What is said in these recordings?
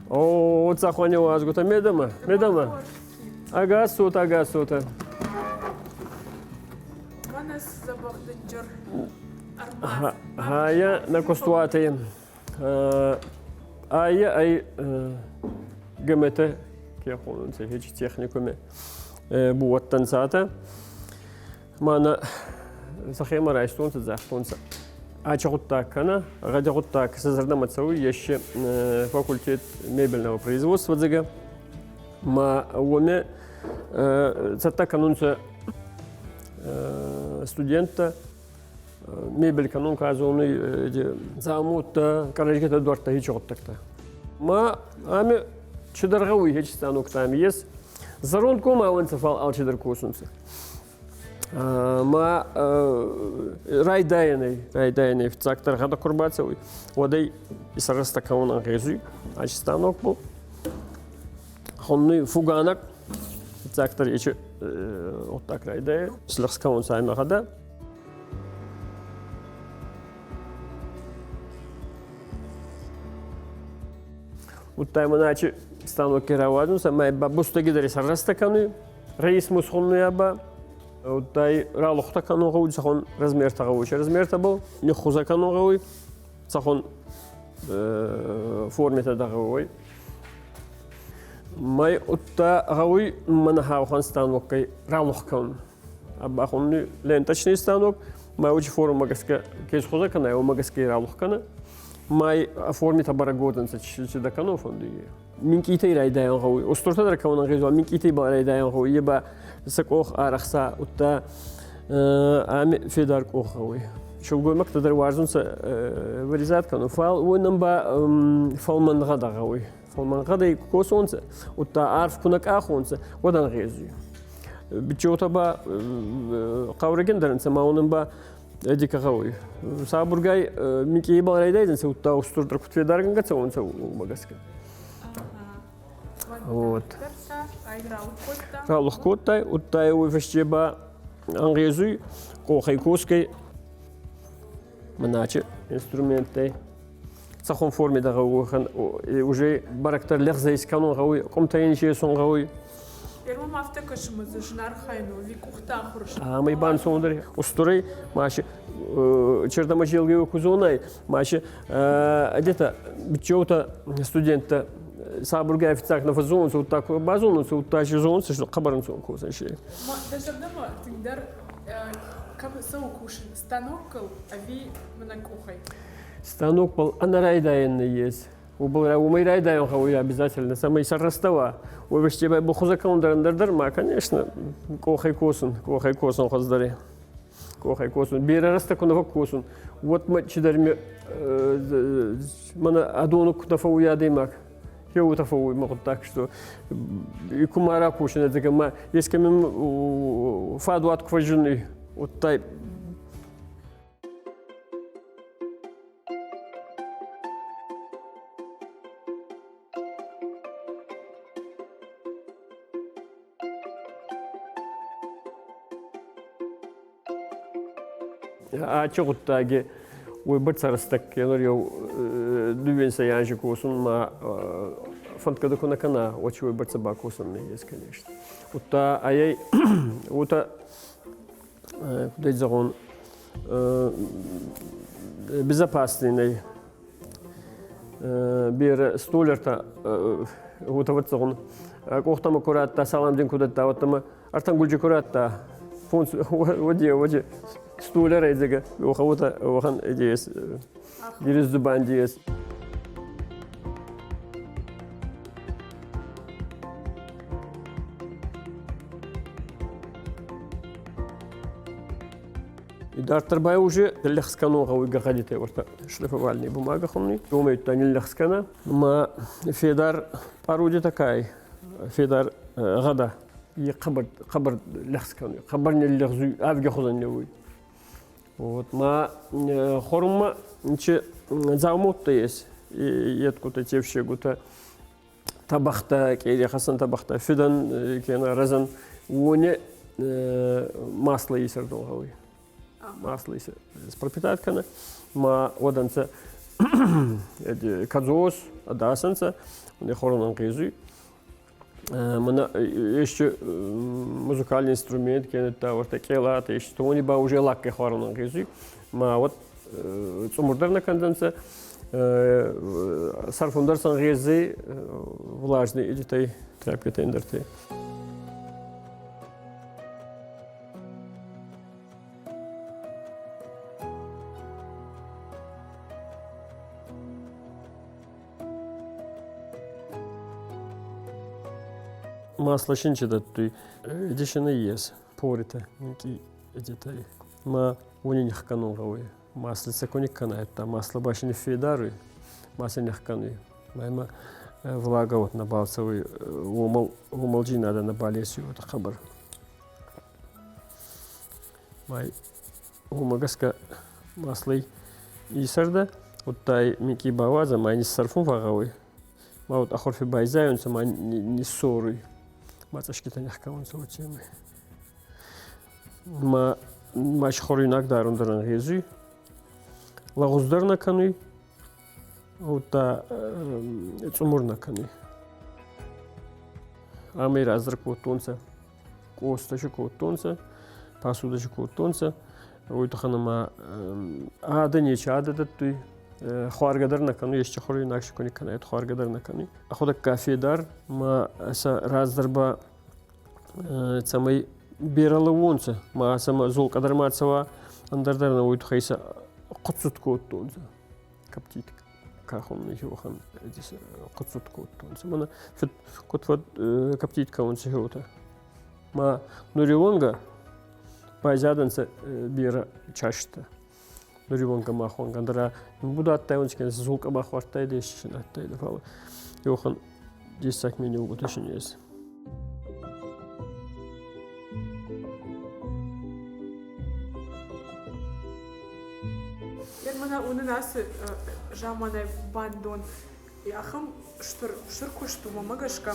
О, цахони уазгута, медӕмӕ, медӕмӕ. Ӕгас цотӕ, ӕгас цотӕ. Мӕнӕ дзӕбӕх дынджыр. Гъайӕ нӕ куыстуатӕй айӕ ӕй ГМТ ке хонунцӕ хечи техникуме бууӕттӕн цатӕ. Мӕнӕ сӕхемӕ райстонцӕ, загътонцӕ. Ачи гъуддаг кӕнӕ, гъӕди гъуддаг сӕ зӕрдӕмӕ цӕуй, есе факультет мебельного производства дзӕгӕ. Ма уоми цӕттӕ кӕнунцӕ студенттӕ мебель кӕнун ка зонуй, дзаумӕуттӕ, къӕрӕзгитӕ, дуӕрттӕ, хечи гъуддӕгтӕ. Ма ами чидӕр гъӕуй хечи станоктӕ ами ес. Зӕронд комауӕнцӕ, фал алчидӕр косунцӕ. Ма райдайӕнӕй, райдайӕнӕй фиццагдӕр гъӕдӕ ку рбацӕуй, уӕд ӕй исарӕзта кӕун ӕнгъезуй ачи станокбӕл. Хоннуй фуганаг, фиццагдӕр ечи гъуддаг райдайӕ, слӕгъз кӕунцӕ ӕма гъӕдӕ. Удта ма начи станокки рауадзунцӕ, ма ба бустӕгидӕр исарӕзтӕ кӕнуй. Рейс мусхуннуя ба удтай ралухта кӕнун гъӕуй, цӕхон размертӕ гъӕуй. Размертӕбӕл ниххузӕ кӕнун гъӕуй, цӕхон формитӕ дӕ гъӕуй. Май удта гъӕуй мӕнӕ хаухан станоккӕй ралух кӕнун. Абба хунни ленточный станок, май учи форма гӕсгӕ ке схузӕ кӕна, уомӕ гӕсгӕ ралух кӕнӕ. Май формитӕ бӕрӕг уодзӕнцӕ, чи дӕ кӕнун фӕндуй. Минкъитӕй райдайӕн гъӕуй. Устуртӕ дӕр кӕмӕн ӕнгъезуа, минкъитӕй ба райдайӕн гъӕуй. Е ба сӕ къох арӕхса, удта ами федар къох гъӕуй. Силгоймӕгтӕ дӕр уарзунцӕ вырезать кӕнун, фал уонӕн ба фӕлмӕн гъӕдӕ гъӕуй. Фӕлмӕн гъӕдӕй ку косонцӕ, удта арф ку нӕ къахонцӕ, уӕд ӕнгъезуй. Биччеутӕ ба хъаурӕгиндӕр ӕнцӕ, ма уонӕн ба эдика гъӕуй. Сабургай минкъийбӕл райдайдзӕнцӕ, удта устурдӕр куд федаргӕнгӕ цӕуонцӕ, уомӕ гӕсгӕ. Вот. Ралух кодтай, удта уой фӕсте ба ӕнгъезуй къохӕй косгӕй мӕнӕ инструменттӕй цӕхуӕн форми дӕ гъӕуй, уже бӕрӕгдӕр лӕгъзӕй искӕнун гъӕуй, къумтӕ ин исесун гъӕуй. Первым афтӕ кӕсы дзы зынархайын у, ӕви къухтӕ ахуыр сты? Ӕмӕ банцондӕр устурӕй машы чердӕмӕ зелгӕ ку зонай, машы где-то биччеутӕ студенттӕ сабургай фиццаг нӕ фӕззонунцӕ, удта ку базонунцӕ, удта си зонунцӕ, что хъӕбӕр ӕнцон косӕн си. Дӕ зӕрдӕмӕ тынгдӕр кӕм цӕуы кусын, станокыл ӕви мӕнӕ къухӕй? Станокбӕл ӕнӕрайдайӕн нӕййес. Уомӕй райдайун гъӕуй обязательно, цӕмӕй сӕррӕстӕ уа. Уой фӕсте ба бухузӕ кӕун дӕр ӕндӕр дӕр ма, конечно, къохӕй косун хуӕздӕр. Къохӕй косун. Берӕ рӕстӕг ку нӕ фӕккосун, уӕд ма чидӕр мӕнӕ адону ку нӕ фӕууй адӕймаг. Хеута фӕууй мӕ гъуддаг, что ку ма ракосун, ӕдзӕгӕ ма ескӕми фадуат ку фӕззиннуй, удта Ачи гъуддаги уойбӕрцӕ рӕстӕг кенӕ еу дууинсӕй анзи косун ма фӕндгӕ ку нӕ кӕна, уӕд уойбӕрцӕ бакосун нӕййес, конечно. Удта айӕй уотӕ кудӕй зӕгъон, безопасный нӕй. Берӕ столертӕ уотӕ зӕгъун, къохтӕмӕ ку радта, салам дин ку дӕтта, уӕдтӕмӕ ӕртӕнгулджи ку радта, фондз уоди уоди столерӕй дзӕгӕ уотӕ уӕхӕн идеес, дирис дзубанди ес. Идарддӕр ба уже лӕгъз кӕнун гъӕуй гӕгъӕдитӕй уӕртӕ шлифовальный бумага хунни. Уомӕй удта ниллӕгъз кӕнӕ. Ма федар орудие такая, федар гъӕдӕ. И хъӕбӕр хъӕбӕр лӕгъз кӕнуй, хъӕбӕр ниллӕгъзуй, авги хузӕн лӕууй. Вот ма хорумма чи дзаумӕуттӕ ес, еткутӕ, тевсегутӕ, табахтӕ, къери хӕссӕн табахтӕ, фидӕн кенӕ рӕзӕн, уони масло исӕрдон гъӕуй. Масло пропитать кӕнӕ, ма уодӕнцӕ. Кӕдзос ӕдасӕнцӕ, уони хорон ӕнгъезуй. Мӕнӕ ести музыкальный инструмент кенӕдта уӕртӕ къелатӕ ести, уони ба уже лакке хуӕрун ӕнгъезуй. Ма уӕд цъумурдӕр нӕ кӕндзӕнцӕ, сӕрфундӕр сӕ ӕнгъезуй влажный идитӕй, тряпкӕтӕй ӕндӕртӕй. Масло шинчи дӕттуй, эдишини ес, поритӕ минкъий эдитӕй. Ма уони нихкӕнун гъӕуй. Масло ку никкӕнайдта, масло ба си ниффедар уй, ма сӕ нихкӕнуй. Ма имӕ влага вот нӕбал цӕуй, уомӕл уомӕлджийнадӕ нӕбал есуй уотӕ хъӕбӕр. Ма уомӕ гӕсгӕ маслой исӕрдӕ, удта минкъий бауадзӕ, ма ниссӕрфун фӕгъгъӕуй. Ма вот ахорфи байзайунцӕ, ма ниссоруй. Ма цӕсгитӕ нихкӕунцӕ уотемӕй. Ма ма хуӕруйнаг дарун дӕр ӕнгъезуй. Лӕгъуздӕр нӕ кӕнуй, удта цъумур нӕ кӕнуй. Амӕй раздӕр кодтонцӕ, къостӕ си кодтонцӕ, посуда си кодтонцӕ. Уой туххӕн ӕма адӕ нечи адӕ дӕттуй, хуӕргӕ дӕр нӕ кӕнуй, ести хуӕруйнаг си ку никкӕнай, хуӕргӕ дӕр нӕ кӕнуй. Ӕхуӕдӕгка федар ма сӕ раздӕр ба цӕмӕй берӕ лӕууонцӕ, ма сӕмӕ золкъӕ дӕр ма цӕуа, ӕндӕр дӕр нӕ уой туххӕй сӕ хъуццут кодтонцӕ. Коптит кахун уӕхӕн хъуццут кодтонцӕ. Мӕнӕ куд фӕд коптит кӕунцӕ хеутӕ. Ма нуриуӕнгӕ байзадӕнцӕ берӕ чаштӕ. Нуриуӕнгӕ махуӕнгӕ ӕндӕра будадтайонцӕ кенӕ золкъӕ бахуардтайдӕ, ести адтайдӕ, фал еуӕхӕн дессаг менеугутӕ син ес. Мӕнӕ уынын ацы заманай бандон. Ахӕм стыр стыр куыст у, уымӕ гӕсгӕ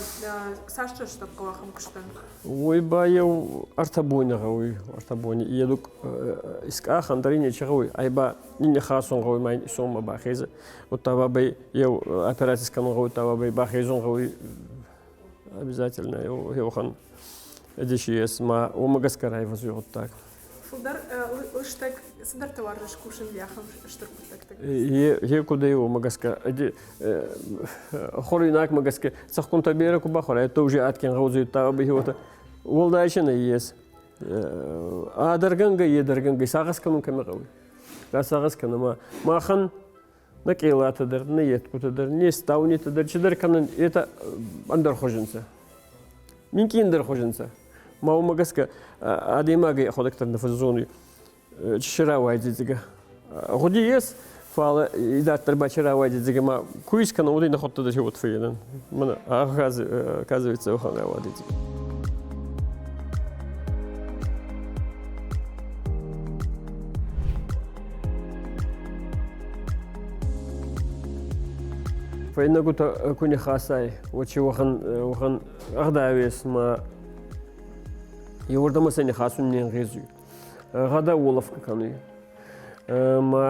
цас рӕстӕг хъӕуы ахӕм куыстӕн? Уой ба еу ӕртӕ бони гъӕуй, ӕртӕ бони. Едук искъахӕн дӕр нечи гъӕуй, ай ба нин хасун гъӕуй, ма исонмӕ бахезӕ. Удта бабӕй еу операци скӕнун гъӕуй, удта бабӕй бахезун гъӕуй обязательно еухан эдиши ес, ма уомӕ гӕсгӕ райвӕзуй гъуддаг. Фылдӕр лыстӕг цыдӕртӕ уарзыс кусын ахӕм стыр хъуыддӕгтӕ? Е кудӕй уомӕ гӕсгӕ хуӕруйнагмӕ гӕсгӕ цӕхгунтӕ берӕ ку бахуӕрай, то уже адкен гъӕудзуйдта бихиуотӕ. Уӕлдай си нӕййес. Адӕргӕнгӕ, едӕргӕнгӕ сагъӕс кӕнун кӕми гъӕуй. Расагъӕс кӕнӕ ма махӕн нӕ къелатӕ дӕр, нӕ еткутӕ дӕр, не стаунитӕ дӕр чидӕр кӕнӕн, етӕ ӕндӕрхузи нцӕ. Минкъий ӕндӕрхузи нцӕ. Ма уымӕ гӕсгӕ адӕймагӕй ӕхуӕдӕг дӕр нӕ фӕззонуй, чи рауайдзидзигӕ. Гъуди ес, фал идарддӕр ба чи рауайдзидзигӕ ма ку искӕна, уӕд ин ӕхуӕдтӕ дӕр уод фӕййедӕн. Мӕнӕ оказывается, уӕхӕн рауадидзигӕ. Фӕйнӕгутӕ ку ниххасай, уӕд уӕхӕн уӕхӕн ӕгъдауес ма еуӕрдӕмӕ сӕ нихасун не нгъезуй. Гъӕдӕ уолӕфгӕ кӕнуй. Ма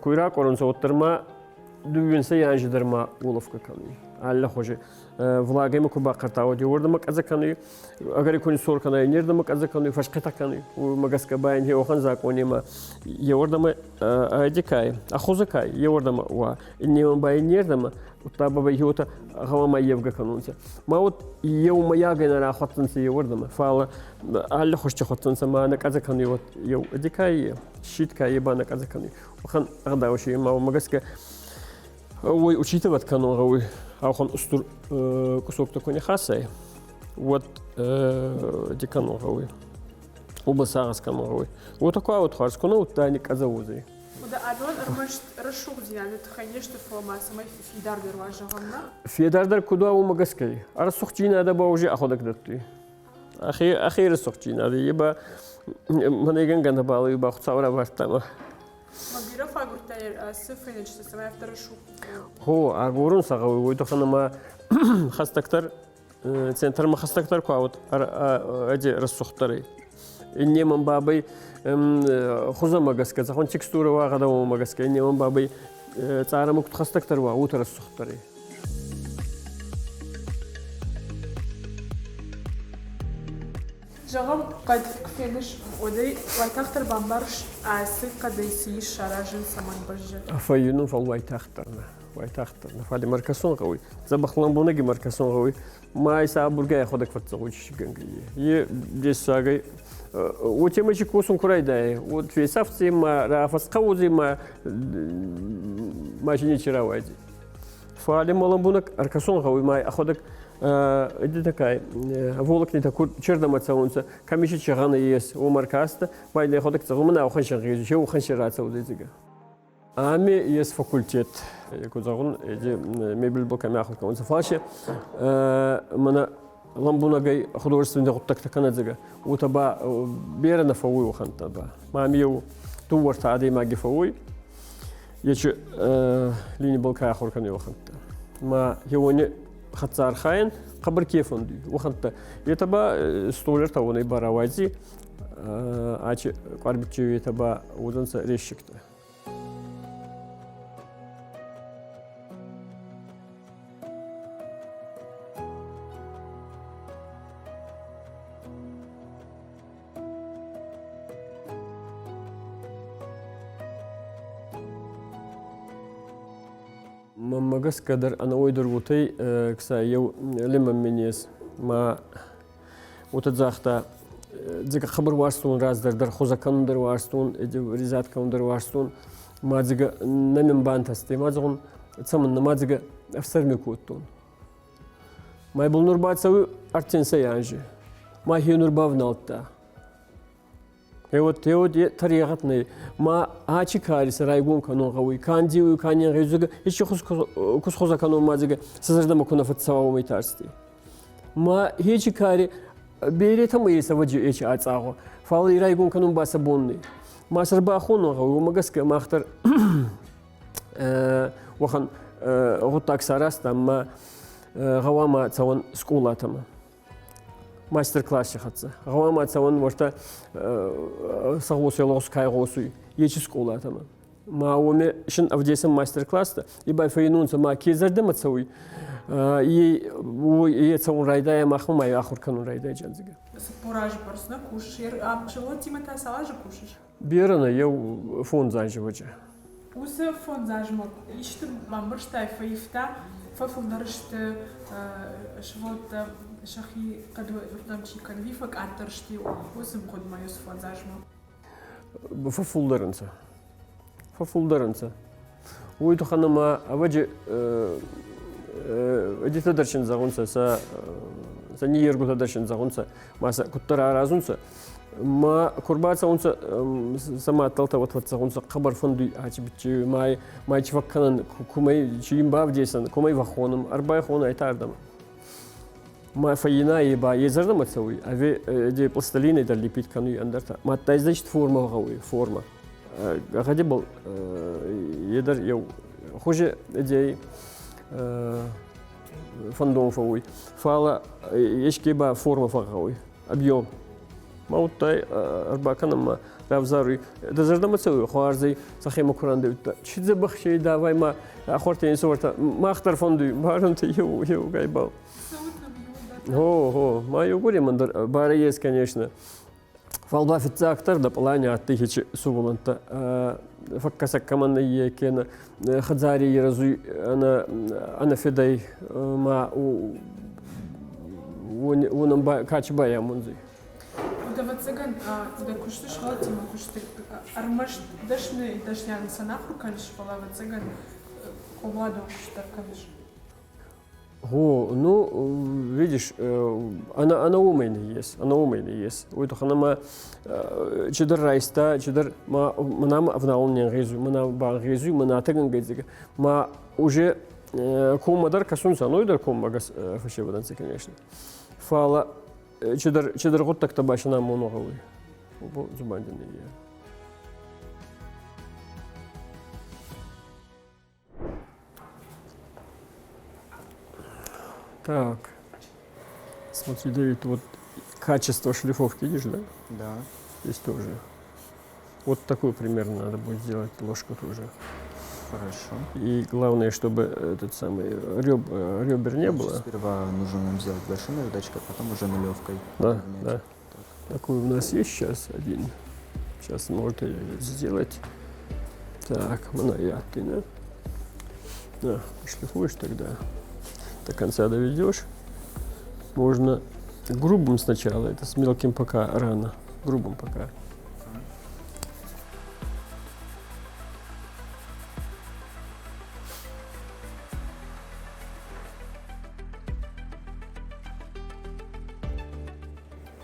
ку ракъуӕрунцӕ, уӕддӕр ма дууинсӕй анзи дӕр ма уолӕфгӕ кӕнуй. Аллихузи влагӕмӕ ку бахъӕрта, уӕд еуӕрдӕмӕ къӕдзӕ кӕнуй, ӕгӕр ку ниссор кӕна, иннердӕмӕ къӕдзӕ кӕнуй, фӕсхъетӕ кӕнуй. Уомӕ гӕсгӕ ба ин еуӕхӕн закъонемӕ еуӕрдӕмӕ ӕди кай, ӕхузӕ кай, еуӕрдӕмӕ уа, иннемӕ ба иннердӕмӕ, удта бабӕй уотӕ гъӕуама евгӕ кӕнунцӕ. Ма вот еумӕйагӕй нӕ рахуӕццӕнцӕ еуӕрдӕмӕ, фал аллихузти хуӕццӕнцӕ ма нӕ къӕдзӕ кӕнуй вот еу ӕди кай, щит кай, е ба нӕ къӕдзӕ кӕнуй. Уӕхӕн ӕгъдау си ма уомӕ гӕсгӕ уой учитывать кӕнун гъӕуй, ауӕхӕн устур кусоктӕ ку не хӕссай, уӕд ди кӕнун гъӕуй. Уобӕл сагъӕс кӕнун гъӕуй. Уотӕ ку ауод хуарз ку нӕ удта ни къӕдзӕ уодзӕй. Уӕдӕ адон ӕрмӕст рӕсугъддзинады тыххӕй не сты, фӕлӕ ма цӕмӕй фидардӕр уа, зӕгъӕм, нӕ? Федардӕр куд уа, уомӕ гӕсгӕ. Ӕрсугъддзийнадӕ ба уже ӕхуӕдӕг дӕттуй. Ӕхе, ӕхе рӕсугъддзийнадӕ. Е ба мӕнӕ нӕбал ба Хуцау равардта ма. Ма бирӕ фӕагуырдтай ацы фӕйнӕджыты, цӕмӕй афтӕ рӕсугъд Хо, агурун сӕ гъӕуй, уой туххӕн ӕма хӕстӕгдӕр центрмӕ хӕстӕгдӕр ку ауд ӕди рӕсугъддӕрӕй. Иннемӕн бабӕй хузӕмӕ гӕсгӕ, зӕгъун, текстура уа гъӕдӕуомӕ гӕсгӕ, иннемӕн бабӕй цъарӕмӕ куд хӕстӕгдӕр уа, уотӕ рӕсугъддӕр ӕй. Зӕгъӕм, хъӕд куы феныс, уӕд ӕй уайтагъддӕр бамбарыс, ацы хъӕдӕй цы ис саразын, цӕмӕн бӕззы. Фӕййинун, фал уайтагъддӕр нӕ. Уайтагъддӕр нӕ. Фал имӕ ӕркӕсун гъӕуй. Дзӕбӕх лӕмбунӕг имӕ ӕркӕсун гъӕуй. Ма ӕй сабургай ӕхуӕдӕг фӕццӕуй чизгӕнгӕй. Е дессагӕй уотемӕй чи косун ку райдайа, уӕд фесӕфдзӕй ма рафӕсхъӕудзӕй ма машине чи рауайдзӕй. Фал имӕ лӕмбунӕг ӕркӕсун гъӕуй ма ӕхуӕдӕг это такая волокнита чердӕмӕ цӕунцӕ, кӕми си чегъӕнӕ ес, уомӕ ӕркастӕ, ма ин ӕхуӕдӕг цӕгъумӕ уӕхӕн сӕнгъезуй, се уӕхӕн си рацӕудзӕй дзига. Ами ес факультет, ку зӕгъун, эти мебельбыл кӕми ахур кӕнунцӕ. Фал си мӕнӕ лӕмбунӕгӕй художественный гъуддӕгтӕ кӕнӕ дзига, уотӕ ба берӕ нӕ фӕууй уӕхӕнттӕ ба. Ма ами еу дууӕртӕ адӕймаги фӕууй, ечи линибӕл ка ахур кӕнуй уӕхӕнттӕ. Ма еуони хӕццӕ архайӕн хъӕбӕр ке фӕндуй, уӕхӕнттӕ. Етӕ ба столертӕ уонӕй ба рауайдзи, ачи къуарбитчи етӕ ба уодзӕнцӕ резчиктӕ. Мӕнмӕ гӕсгӕ дӕр ӕнӕуой дӕр уотӕй кса еу лимӕн мин ес. Ма уотӕ загъта, дзига хъӕбӕр уарзтон раздӕр дӕр, хузӕ кӕнун дӕр уарзтон, резат кӕнун дӕр уарзтон. Ма дзига нӕ мин бантӕстӕй. Ма зӕгъун, цӕмӕннӕ ма дзига ӕфсӕрми кодтон. Ма ибӕл нур бацӕуй ӕртинсӕй анзи. Ма хе нур бавналдта. Гъеуӕд, гъеуӕд е тӕрегъӕд нӕй. Ма ачи кари сӕ райгон кӕнун гъӕуй. Кандиуй, ка не гъезугӕ, ечи кусхузӕ кӕнун ма дзига, сӕ зӕрдӕмӕ ку нӕ фӕццӕуа, уомӕй тарсти. Ма ечи кари беретӕмӕ ес ӕвӕджи ечи ацъагъуӕ, фал и райгон кӕнун ба сӕ бон нӕй. Ма сӕ рбахонун гъӕуй, уомӕ гӕсгӕ мах дӕр уӕхӕн гъуддаг саразтам, ма гъӕуама цӕуӕн скъолатӕмӕ. Мастер-класси хӕццӕ. Гъӕуама цӕуӕн уӕртӕ сӕгъосӕй кай гъосуй, ечи скъолатӕмӕ. Ма уоми шин ӕвдесӕн мастер-класстӕ, и бай фӕйнунцӕ, ма ке зӕрдӕмӕ цӕуй, и цӕун райдайа, махмӕ ма ахур кӕнун райдайа джандзига. 40 азы бӕрц нӕ кусыс? Сывӕллӕттимӕ та цал азы кусыс? Берӕ нӕ, еу фондз азы вӕджы. Уыцы фондз азмӕ исты бамбӕрстай, фӕивта, фӕфылдӕр сты сывӕллӕттӕ сӕхи хъӕдуырдӕм чи кӕны, ӕви фӕкъаддӕр сты уыцы мгъуыдмӕ уыцы фондз азмӕ? Фӕфылдӕр ӕнцӕ. Фӕфылдӕр ӕнцӕ. Уой туххӕн ӕма ӕвӕджи эдитӕ дӕр син зӕгъунцӕ, сӕ сӕ ниййергутӕ дӕр син зӕгъунцӕ, ма сӕ куддӕр аразунцӕ, ма ку рбацӕунцӕ сӕ мадтӕлтӕ уӕд фӕццӕгъунцӕ хъӕбӕр фӕндуй ачи биччи май май чи фӕккӕнӕн, кумӕй чи ин бавдесӕн, кумӕй фӕххонӕм, ӕрбайхонӕ айтӕ ардӕмӕ. Ма фӕййинӕ ба е зӕрдӕмӕ цӕуй, ӕви де пластилинӕй дӕр лепит кӕнуй ӕндӕртӕ. Мадта значит форма гъӕуй, форма. Гъӕдибӕл е дӕр еу хузи идей фӕндон фӕууй. Фал еске ба форма фӕгъгъӕуй, объем. Ма удтай ӕрбакӕнӕн ма равзаруй. Дӕ зӕрдӕмӕ цӕуй хуарзӕй сӕхемӕ ку рандӕуидта. Чи дзӕбӕх си давай ма ахуӕртӕ инсувӕртӕ мах дӕр фӕндуй, барунтӕ еу еугайбӕл. Гъо, гъо, ма еугуремӕн дӕр барӕ ес, конечно. Фал ба фиццагдӕр дӕ пълани адтӕй хечи сувӕллӕнттӕ фӕккӕсӕг кӕмӕн нӕййе, кенӕ хӕдзари ирӕзуй ӕнӕ ӕнӕфедӕй ма уонӕн ба качи байамондзӕй. Ӕвӕццӕгӕн, дӕ куысты сывӕллӕттимӕ куысты ӕрмӕст дӕсны дӕсныйадыл сӕ нӕ ахуыр кӕныс, фӕлӕ, ӕвӕццӕгӕн, хъомыладон куыст дӕр кӕныс. Гъо, ну, видишь, она уомӕй нӕййес, она уомӕй нӕййес. Уой туххӕн ӕма чидӕр райста, чидӕр ма мӕнӕ ӕвналун не нгъезуй, мӕнӕ бангъезуй, мӕнӕ тӕгӕнгӕй ма уже коммӕ дӕр кӕсунцӕ, ной дӕр коммӕгӕс фӕсевӕдӕнцӕ, конечно. Фал чидӕр чидӕр гъуддӕгтӕ ба сӕ намону гъӕуй. Дзубанди нӕййе. Так. Смотри, Давид, вот качество шлифовки, видишь, да? Да. Здесь тоже. Вот такую примерно надо будет сделать ложку тоже. Хорошо. И главное, чтобы этот самый ребер не было. Сперва нужно нам сделать большой наждачкой, а потом уже нулевкой. Да, да. Так. Такой у нас есть сейчас один. Сейчас можно сделать. Так, многоятина. Да, шлифуешь тогда. До конца доведешь. Можно грубым сначала, это с мелким пока рано. Грубым пока.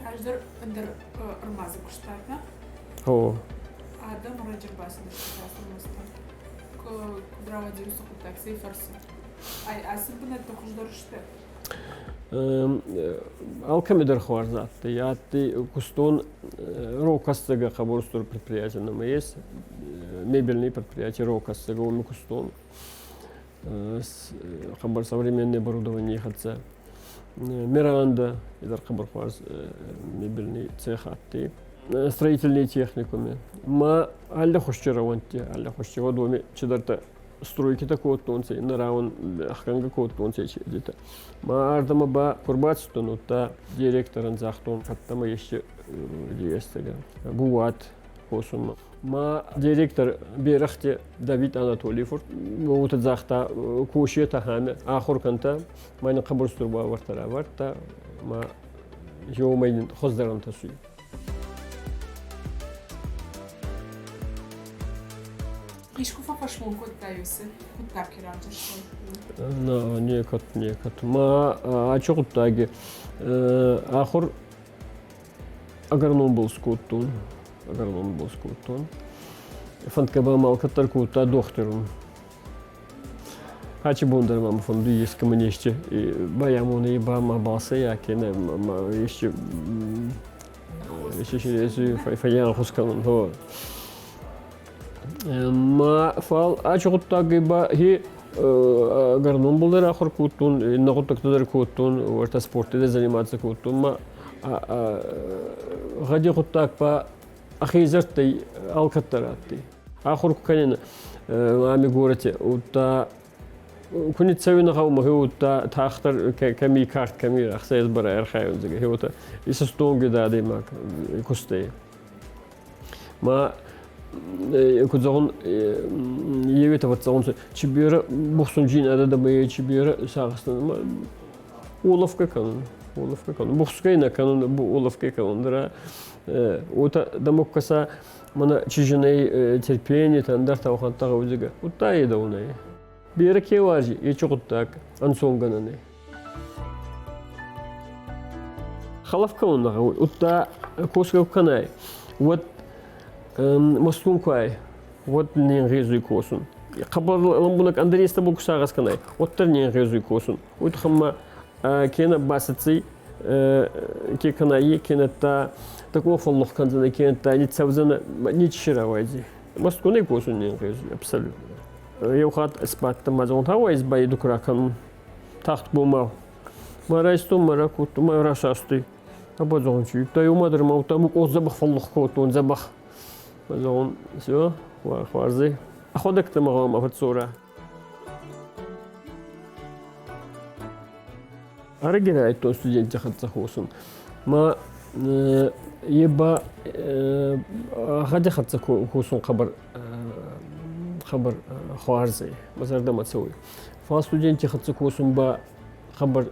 Раздӕр ӕндӕр ӕрмадзы куыстат, нӕ? О. Адӕм раджы рбацыдысты ацы ӕрмадзтӕм. Куыд рауади уыцы хъуыддаг, цӕй фӕрцы? Ай, ацы бынӕттӕ хуыздӕр сты? Алкӕмӕ дӕр хуарз адтӕй. Адтӕй кустон Рокассага хъӕбӕр предприятие нӕмӕ ес. Мебельный предприятие Рокассага уоми кустон. Хъӕбӕр современное оборудование хӕццӕ. Миранда, идар хъӕбӕр хуарз мебельный цех адтӕй. Строительные техникуме. Ма алли хузти рӕуӕнтти, алли хузти уӕд уоми чидӕртӕ стройкитӕ кодтонцӕ, иннӕ рауӕн ӕхгӕнгӕ кодтонцӕ чедитӕ. Ма ардӕмӕ ба ку рбацудтӕн, удта директорӕн загътон, фӕттӕмӕ ести естӕгӕ бууат косунмӕ. Ма директор Берӕхти Давид Анатолий фурт уотӕ загъта, косетӕ хӕмӕ ахур кӕнтӕ, ма ин хъӕбӕр устур уавӕртӕ равардта, ма еумӕ ин хуӕздӕр ӕнтӕсуй. Искуы фӕфӕсмон кодтай уыцы хъуыддаг ке равзӕрстай? На, некӕд, некӕд. Ма ачи гъуддаги ахур агроном скодтон, агроном был скодтон. Фӕндгӕ ба ма алкӕддӕр кодта дохтирун. Ачи бон дӕр ма мӕ фӕндуй ескӕмӕн ести байамонӕй ба ма балцӕй кенӕ ма ести фӕййанхус кӕнун. Ма фал ачи гъуддаги ба хи агроном был дӕр ахур кодтон, иннӕ гъуддӕгтӕ дӕр кодтон, уӕртӕ спорти дӕр заниматься кодтон. Ма гъӕди гъуддаг ба ӕхе алкӕддӕр адтӕй. Ахур ку кӕнин ами горӕти, удта ку ниццӕуинӕ гъӕумӕ, гье удта тагъддӕр кӕми карт, кӕми рӕхсӕ ес барӕ ӕрхайун, гье уотӕ исӕстонги дӕ адӕймаг кустӕй. Ма куд зӕгъун, еветӕ фӕццӕунцӕ, чи берӕ бухсунджин адӕмӕй, чи берӕ сагъӕстӕн. Уловка кӕнун, уловка кӕнун. Бухсгӕй нӕ кӕнун, уловка кӕнун. Дӕр уотӕ дамоккаса мана чижинӕй терпение ӕндӕр таухӕнттӕ гъӕудзигӕ. Удта едӕунӕй. Берӕ ке уарзи, ечи гъуддаг ӕнцонгӕнӕнӕй. Хӕлӕф кӕнун нӕ гъӕуй, удта косгӕ кӕнай, уӕд мостун ку ӕй, уӕд не нгъезуй косун. Хъӕбӕр лӕмбунӕг ӕндӕр естӕбӕл ку сагъӕс кӕнай, уӕддӕр не нгъезуй косун. Уой туххӕн ма кенӕ бацӕццӕй ке кӕнай, кенӕ такого фӕллох кӕндзӕнӕ, кенӕ ниццӕудзӕнӕ, ничи рауайдзӕй. Мосткунӕй косун не нгъезуй абсолютно. Еу хатт сбадтӕн ма зӕгъун, гъӕуай байду ку ракӕнун. Тагъдгомау. Ма райстон, ма ракодтон, ма расастой. Аба зӕгъун, чи та еума дӕр ма удта мукъох дзӕбӕх фӕллох кодтон, дзӕбӕх. Ма зӕгъун, всё, хуарзӕй. Ӕхуӕдӕг дӕмӕ гъӕуама фӕдздзора. Ӕрӕги райдтон студентти хӕццӕ косун. Ма е ба гъӕди хӕццӕ косун хъӕбӕр хъӕбӕр хуарз ӕй, мӕ зӕрдӕмӕ цӕуй. Фал студентти хӕццӕ косун ба хъӕбӕр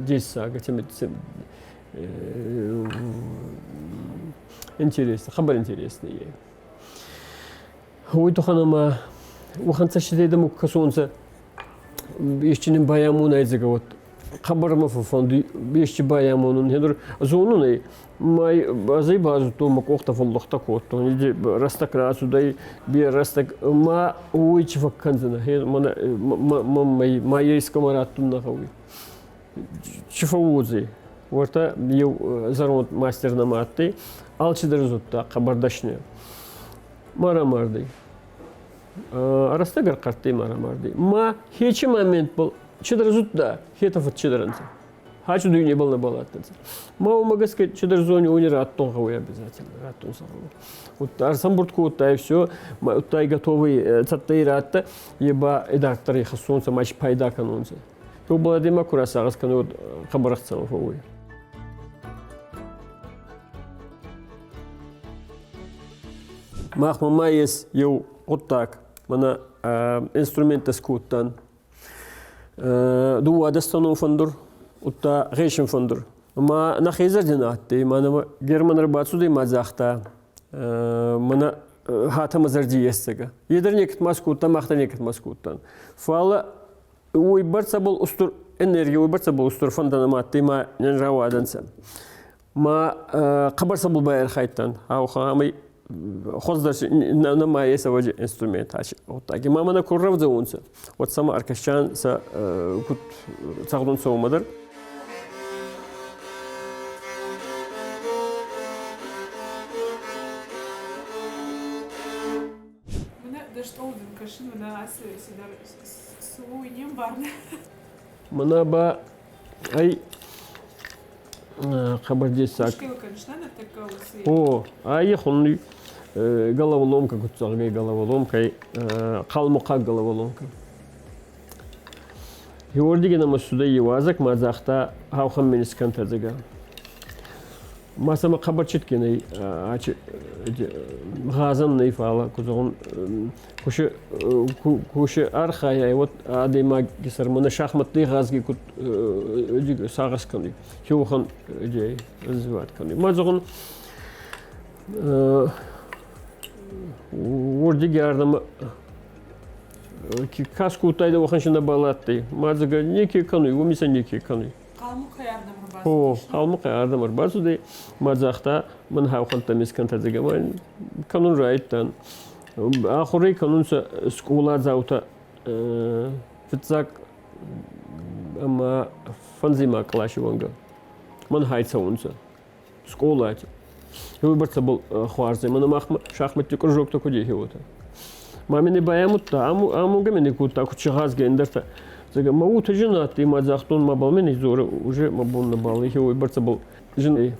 дессаг, интересно, хъӕбӕр интересный ей. Уой туххӕн ӕма уӕхӕн цӕститӕй дӕмӕ ку кӕсонцӕ, ести нин байамонай дзӕгӕ вот хъӕбӕр мӕ фӕффӕндуй ести байамонун. Хедур зонун ӕй, ма ӕз ӕй базудтон, мӕ къохтӕ фӕллохтӕ кодтон, иди рӕстӕг рацудӕй, берӕ рӕстӕг, ма уой чи фӕккӕндзӕнӕ, мӕ ма ескӕмӕ раттун нӕ гъӕуй. Чи фӕууодзӕй? Уӕртӕ еу зӕронд мастер нӕма адтӕй, алчидӕр зудта хъӕбӕр дӕсни. Ма рамардӕй. Рӕстӕг ӕрхъӕрттӕй ма рамардӕй. Ма хечи момент был чидӕр зудта, хетӕ фӕччидӕр ӕнцӕ. Хачу дуйнебӕл нӕбал адтӕнцӕ. Ма уомӕ гӕсгӕ чидӕр зони уони раттун гъӕуй обязательно, раттун сӕ гъӕуй. Удта ӕрсӕмбурд кодта и все, удта и готовый цӕттӕй радта, е ба идарддӕр ихӕссунцӕ ма пайда кӕнунцӕ. Еу адӕймаг ку расагъӕс кӕнуй, уӕд хъӕбӕр ӕхцӕуӕн фӕууй. Махмӕ ма ес еу гъуддаг, мӕнӕ инструменттӕ скодтан. Дууадӕстӕнон фӕндур, удта гъесин фӕндур. Ма нӕхе зӕрди нӕ адтӕй, ма нӕмӕ Герман ӕрбацудӕй ма загъта, мӕнӕ хатӕмӕ зӕрди есцӕгӕ. Е дӕр некӕд ма скодта, мах дӕр некӕд ма скодтан. Фал уойбӕрцӕбӕл устур энерги, уойбӕрцӕбӕл устур фӕндӕ нӕма адтӕй, ма не рауадӕнцӕ. Ма хъӕбӕр цӕбӕл байархайдтан, ӕма хуӕздӕр нӕма ес ӕвӕдзи инструмент аци гъуддаги. Ма мӕнӕ ку рӕвдзӕунцӕ, уӕд сӕмӕ ӕркӕсчан сӕ куд цӕгъдунцӕ уомӕ дӕр. Мӕнӕ дӕ стъол дын кӕсын, мӕнӕ ацы цыдӕр цы у, уый не мбарын. Мӕнӕ ба ай хъӕбӕр дессаг. О, ай хунни головоломка куд головоломка, хъалмухъаг головоломка. Георгий нама сюда иуазӕг ма загъта хаухан менискантӕ дзӕгӕ. Ма сӕмӕ хъӕбӕр читгинӕй ачи гъазӕн нӕй фала, ку зӕгъун, куши куши архайай, вот адӕймаги сӕрмӕ нӕ шахматтӕй гъазги куд сагъӕс кӕнуй, хеуӕхӕн идей развивать кӕнуй. Ма зӕгъун, уордиги ардӕмӕ ка скодтайдӕ, уӕхӕн си нӕбал адтӕй. Ма зӕгъӕ, неке кӕнуй, уоми сӕ неке кӕнуй. О, Хъалмухъӕй ардӕм ӕрбацудӕй, ма загъта, мӕн хӕухӕнттӕ мескӕнтӕ зӕгъӕ, ма кӕнун райдтан. Ахурӕй кӕнунцӕ скъоладзаутӕ фиццаг ӕма фӕндзӕймаг къласи уӕнгӕ. Мӕн хай цӕунцӕ скъолати. Уойбӕрцӕбӕл хуарз ӕй. Мӕнӕ махмӕ шахматти кружоктӕ куд ехе, уотӕ. Ма мин байамудта, амугӕ мин кодта, куд си гъазгӕ ӕндӕртӕ. Зӕгъӕ, ма уотӕ зин адтӕй, ма загътон, мабал мин дзорӕ, уже мӕ бон нӕбал ехе уойбӕрцӕбӕл зин ӕй.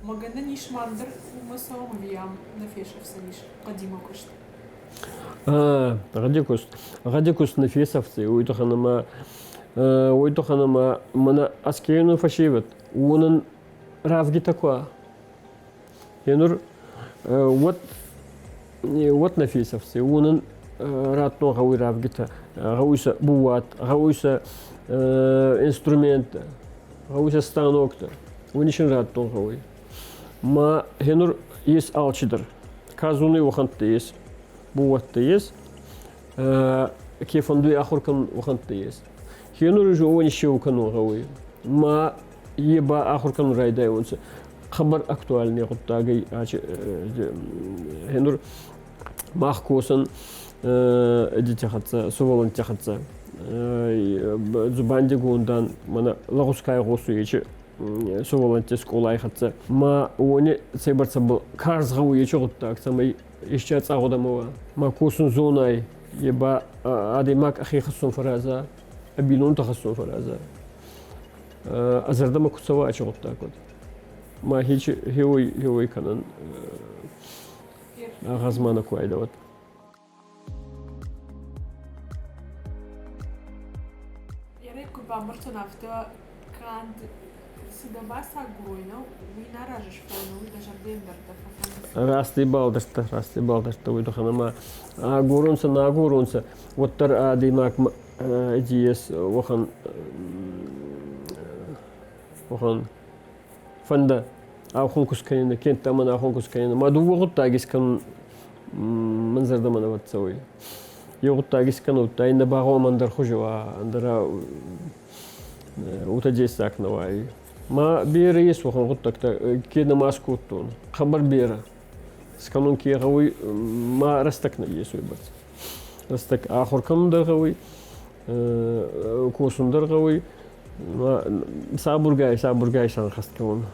Мӕгӕнӕн ис ма ӕндӕр уымӕ цӕуӕм ӕви ам нӕ фесӕфдзӕнис хъӕдимӕ куыст? Гъӕди куыст. Гъӕди куыст нӕ фесӕфдзӕй, уой туххӕн ӕма уой туххӕн ӕма мӕнӕ Аскерины фӕсевӕд уонӕн равгитӕ ку Енур уӕд уӕд нӕ фесӕфдзӕй, уонӕн раттон гъӕуй равгитӕ, гъӕуй сӕ бууат, гъӕуй сӕ инструменттӕ, гъӕуй сӕ станоктӕ. Уони син раттон гъӕуй. Ма хенур ес алчидӕр. Ка зонуй, уӕхӕнттӕ ес, бууӕттӕ ес, ке фӕндуй ахур кӕнун, уӕхӕнттӕ ес. Хенур уже уони сеу кӕнун гъӕуй. Ма е ба ахур кӕнун райдайунцӕ. Хъӕбӕр актуальный гъуддаг ӕй хенур мах косӕн эдити хӕццӕ, сувӕллӕнтти хӕццӕ. Дзубандигондан мӕнӕ лӕгъузкай гъосуй ечи сувӕллӕнтти скъолай хӕццӕ. Ма уони цӕйбӕрцӕбӕл карз гъӕуй ечи гъуддаг, цӕмӕй исчи ацъагъудӕмӕ уа. Ма косун зонай, е ба адӕймаг ӕхе хӕссун фӕраза, ӕ бийнонтӕ хӕссун фӕраза. Ӕ зӕрдӕмӕ ку цӕуа ачи гъуддаг уӕд. Ма хечи хеуой хеуой кӕнӕн агъазмӕ нӕ ку айдӕуӕд. Ерек куы бамбӕрстон, афтӕ канд цы дӕ бацагурой, нӕу, уый нӕ аразыс, фӕлӕ уый дӕ зӕрдӕйӕн дӕр дӕ фӕфӕнды. Расти балдӕрдта, расти балдӕрдта уый туххӕн ӕма агорунцӕ, нӕ агорунцӕ, уӕддӕр адӕймагмӕ ес уӕхӕн уӕхӕн фӕндӕ ахон куст кӕнинӕ, кенттӕ мӕн ахон куст кӕнинӕ. Ма дууӕ гъуддаги искӕнун мӕн зӕрдӕмӕ нӕ фӕццӕуй. Еу гъуддаг искӕнун, удта иннӕ ба гъӕуама ӕндӕр хузи уа, ӕндӕр уотӕ дессаг нӕ уа. Ма берӕ ес уӕхӕн гъуддӕгтӕ, ке нӕма скодтон, хъӕбӕр берӕ. Скӕнун ке гъӕуй, ма рӕстӕг нӕййес уойбӕрцӕ. Рӕстӕг ахур кӕнун дӕр гъӕуй, косун дӕр гъӕуй, сабургай, сабургай сӕнхӕст кӕнун.